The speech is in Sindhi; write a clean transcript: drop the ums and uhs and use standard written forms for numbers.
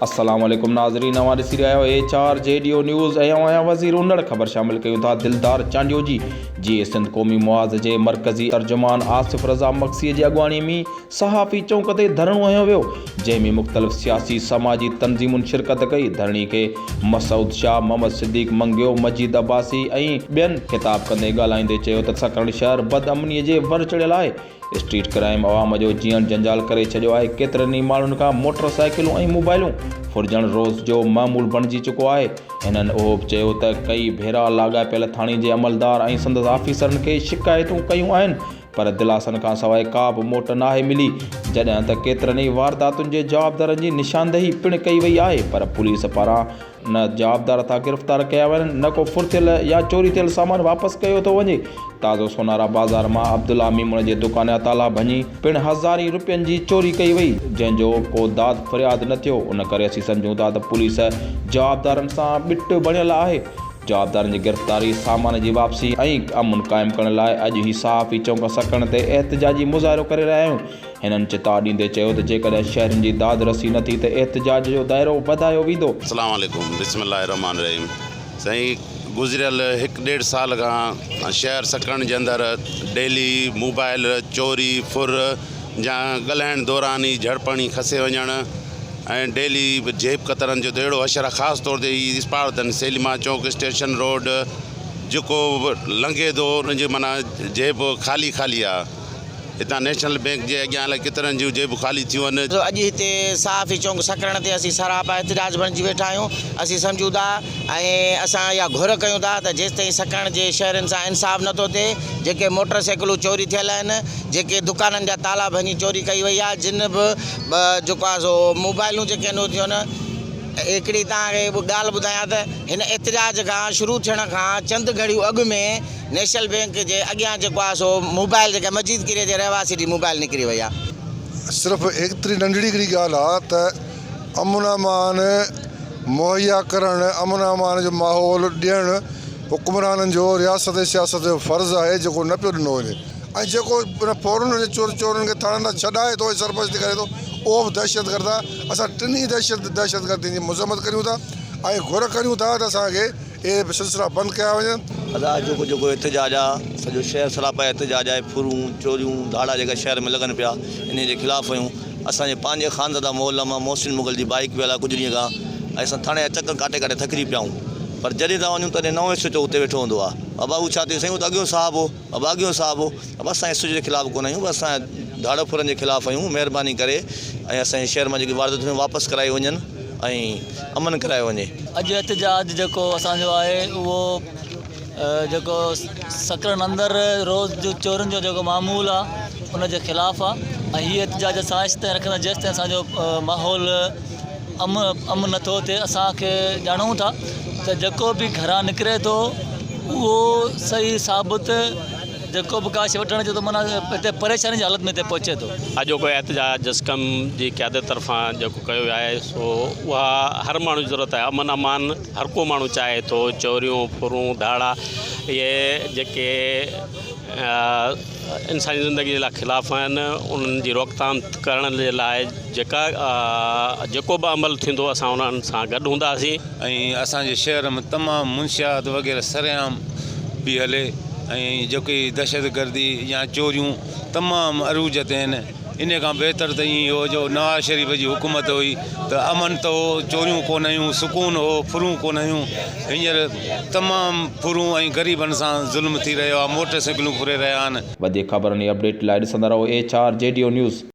السلام عليڪم ناظرين اوهان ڏسي رهيا آهيو H R G D O news ۽ آئون آهيان وزير انڙ خبر شامل ڪيون ٿا دلدار چانڊيو جي جيئي سنڌ قومي محاذ جي مرڪزي ترجمان آصف رضا مگسي جي اڳواڻي ۾ صحافي چونڪ تي ڌرڻو هنيو ويو جنهن ۾ مختلف سياسي سماجي تنظيمن شرڪت ڪئي ڌرڻي کي مسعود شاهه، محمد صديق منگيو، مجيد عباسي ۽ ٻين خطاب ڪندي ڳالهائيندي چيو ته سڪرنڊ شهر بدامني جي ور چڙهيل آهي، اسٽريٽ ڪرائيم عوام جو جيئڻ جنجال ڪري ڇڏيو آهي، ڪيترن ئي ماڻهن کان موٽر سائيڪلون ۽ موبائلون ڦرجڻ روز جو معمول بڻجي چڪو آهي. هنن اهو به چيو ته ڪئي ڀيرا لاڳاپيل ٿاڻي جي عملدار ۽ سندس آفيسرن کي شڪايتون ڪيون آهن پر دلاسن کان سواء ڪا به موٽ ناهي ملي، جڏهن ته ڪيترن ئي وارداتن جي جوابدارن جي نشاندهي پڻ ڪئي وئي آهي پر پوليس پاران نه جوابدار ٿا گرفتار ڪيا وڃن نه ڪو ڦر ٿيل يا چوري ٿيل سامان واپس ڪيو ٿو وڃي، تازو سونارا بازار مان عبدالله ميمڻ جي دڪان جا تالا ڀڃي پڻ هزارين روپين جي چوري ڪئي وئي، جنهن جو ڪو داد فرياد نه ٿيو، ان ڪري اسين سمجهون ٿا ته پوليس جوابدارن سان ٻٽ بڻيل آهي. جوابدارن جي گرفتاري، سامان جي واپسي ۽ امن قائم ڪرڻ لاء اڄ هي صحافي چونڪ سڪرنڊ تي احتجاجي مظاهرو ڪري رهيا آهيون. هنن چتاء ڏيندي چيو ته جيڪڏهن شهرين جي داد رسي نه ٿي ته احتجاج جو دائرو وڌايو ويندو. السلام عليڪم بسم الله الرحمن الرحيم سائين گذريل هڪ ڏيڍ سال کان شهر سڪرنڊ جي اندر ڊيلي موبائل چوري ڦر يا ڳالهائڻ دوران ئي جهڙپ هڻي کسي وڃڻ ۽ ڊيلي جيب ڪترن جو ته اهڙو حشر آهي خاص طور تي هي اسپارتن سيلما چوڪ اسٽيشن روڊ جيڪو به لنگهي ٿو ان جي معنيٰ جيب خالي خالي آهي هتان نيشنل بينڪ جي اڳيان الائي ڪيترن جون جيبون خالي ٿيون آهن. اڄ هتي صحافي چونڪ سڪرنڊ تي اسين سراپا احتجاج بڻجي ويٺا آهيون اسين سمجهون ٿا ۽ اسان اها گهر ڪيون ٿا ته جيستائين سڪرنڊ جي شهرين سان انصاف نٿو ٿئي جيڪي موٽر سائيڪلون چوري ٿيل آهن جيڪي دڪانن جا تالا ڀڃي چوري ڪئي وئي آهي جن به جيڪو آهي سو موبائلون جيڪي آهن اهي ٿيون آهن هڪڙي توهان کي ڳالهه ٻڌايان ته هن احتجاج کان شروع ٿيڻ کان چند گهڙيون اڳ ۾ نيشنل بينڪ جي اڳيان جيڪو آهي سو موبائل جيڪا مجيد ڪري جي رهواسي جي موبائل نڪري وئي آهي. صرف ايتري ننڍڙي هڪڙي ڳالهه آهي ته امن امان مهيا ڪرڻ امن امان جو ماحول ڏيڻ حڪمرانن جو رياست ۽ سياست جو فرض آهي جيڪو نه پيو ڏنو وڃي ۽ جيڪو ان ڦورن ۽ چور چورن کي ٿاڻن تان ڇڏائي ٿو ۽ سرپرستي ڪري ٿو اهو به دهشتگرد آهي اسان ٽنهي دهشت دهشتگردين جي مذمت ڪريون ٿا ۽ گهر ڪريون ٿا ته اسان کي اهي به سلسلا بند ڪيا وڃن. ادا اڄوڪو جيڪو احتجاج آ سڄو شهر سراپا احتجاج آهي ڦرون چوريون ڌاڙا جيڪا شهر ۾ لڳن پيا انهي جي خلاف آهيون اسان جي پنهنجي خانزاده محله مان محسن مغل جي بائيڪ ويل آ ڪجهه ڏينهن کان ۽ اسان ٿاڻي جا چڪر ڪاٽي ڪاٽي ٿڪجي پيا آهيون پر جڏهن ٿا وڃون تڏهن نئون ايس ايچ او اتي ويٺو هوندو آ بابا هو ڇا ٿيو سائين هو ته اڳيون صاحب هو بابا اڳيون صاحب هو بابا اسان ايس ايچ او جي خلاف ڪونه آهيون بس اسان ڌاڙو ڦرن جي خلاف آهيون مهرباني ڪري ۽ اسان جي شهر مان جيڪي وارداتون ٿيون واپس ڪرايون وڃن ۽ امن ڪرايو وڃي. اڄ احتجاج جيڪو اسان جو آهي اهو جيڪو سڪرنڊ اندر روز جو چورين جو جيڪو معمول آ ان جي خلاف آ ۽ هي احتجاج اسان ايستائين رکندا جيستائين اسان جو ماحول امن امن نٿو ٿئي اسان کي ڄاڻون ٿا ته جيڪو به گهران نڪري ٿو اهو صحيح ثابت جيڪو به ڪا شي وٺڻ اچي ٿو معنيٰ هتي پريشاني جي حالت ۾ هتي پهچي ٿو. اڄوڪو احتجاج جسقم جي قيادت طرفان جيڪو ڪيو ويو آهي سو اها هر ماڻهو جي ضرورت آهي امن امان هر ڪو ماڻهو چاهي ٿو چوريون ڦرون ڌاڙا اهي جيڪي انساني زندگي جي لاء خلاف آهن انهن جي روڪٿام ڪرڻ جي لاء جيڪا جيڪو به عمل ٿيندو اسان انهن سان گڏ هونداسين. ۽ اسان جي شهر ۾ تمام منشيات وغيره سرعام پئي هلي ۽ جيڪي دهشتگردي يا چوريون تمام عروج تي آهن ان کان بهتر ته ائين هو جو نواز شريف جي حڪومت هئي ته امن ته هو چوريون ڪونه هيون سڪون هو ڦرون ڪونه هيون هينئر تمام ڦرون ۽ غريبن سان ظلم ٿي رهيو آهي موٽر سائيڪلون ڦري رهيا آهن. وڌيڪ خبرن ۽ اپڊيٽ لاء ڏسندا رهو H R G D O news.